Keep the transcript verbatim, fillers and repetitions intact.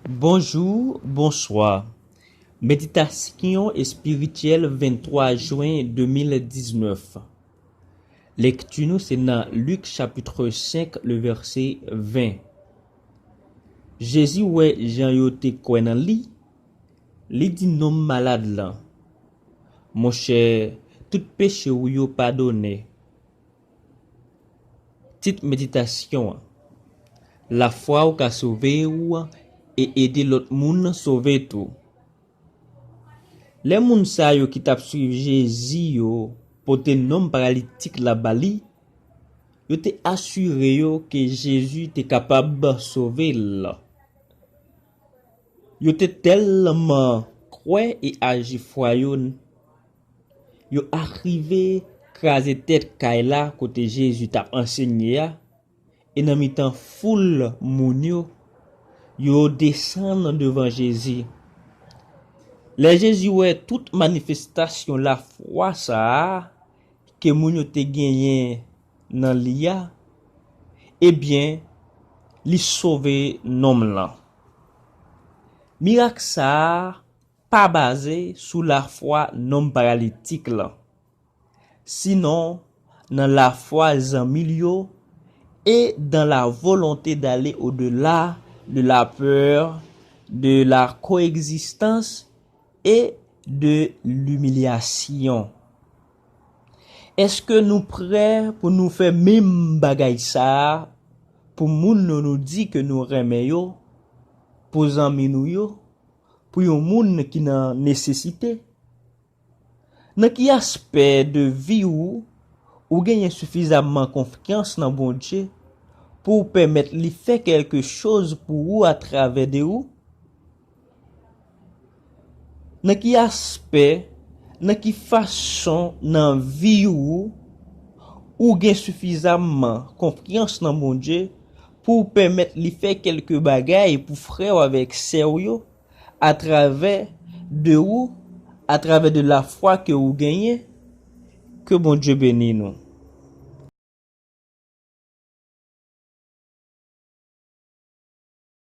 Bonjou, bonswa. Meditasyon espirityèl venntwa jen de mil diznèf. Lekti nou se nan Lik chapit senk, le vèsè ven. Jezi wè jan yo te kwè nan li, li di nonm malad lan, "Monchè, tout peche w yo padone." Tit meditasyon an: Lafwa w ka sove w e ede lòt moun sove tou. Lè moun sa yo ki t ap swiv Jezi yo pote nonm paralitik la ba li, yo te asire yo ke Jezi te kapab sove l. Yo te tèlman kwè e aji fwa yo, yo arive kraze tèt kay la kote Jezi t ap ansenye a, e nan mitan foul moun yo, yo desann devan Jezi. Lè Jezi wè tout manifestasyon lafwa sa a ke moun yo te genyen nan li a, ebyen, li sove nonm lan. Mirak sa a pa baze sou lafwa nonm paralitik lan, sinon nan lafwa zanmi l yo et dans la volonté d'aller au-delà de la peur, de la coexistence et de l'humiliation. Èske nou prè pou nou fè menm bagay sa a pou moun nou, nou di ke nou renmen yo, pou zanmi nou yo, pou yon moun ki nan nesesite? Nan ki aspè de vi ou ou genyen sifizamman konfyans nan Bondye pou w pèmèt li fè kèlke choz pou ou atravè de ou? Nan ki aspè, nan ki fason nan vi ou ou gen sifizamman konfyans nan Bondye pou w pèmèt li fè kèlke bagay pou frè w avèk sè w yo atravè de ou, atravè de lafwa ke ou genyen? Ke Bondye beni nou.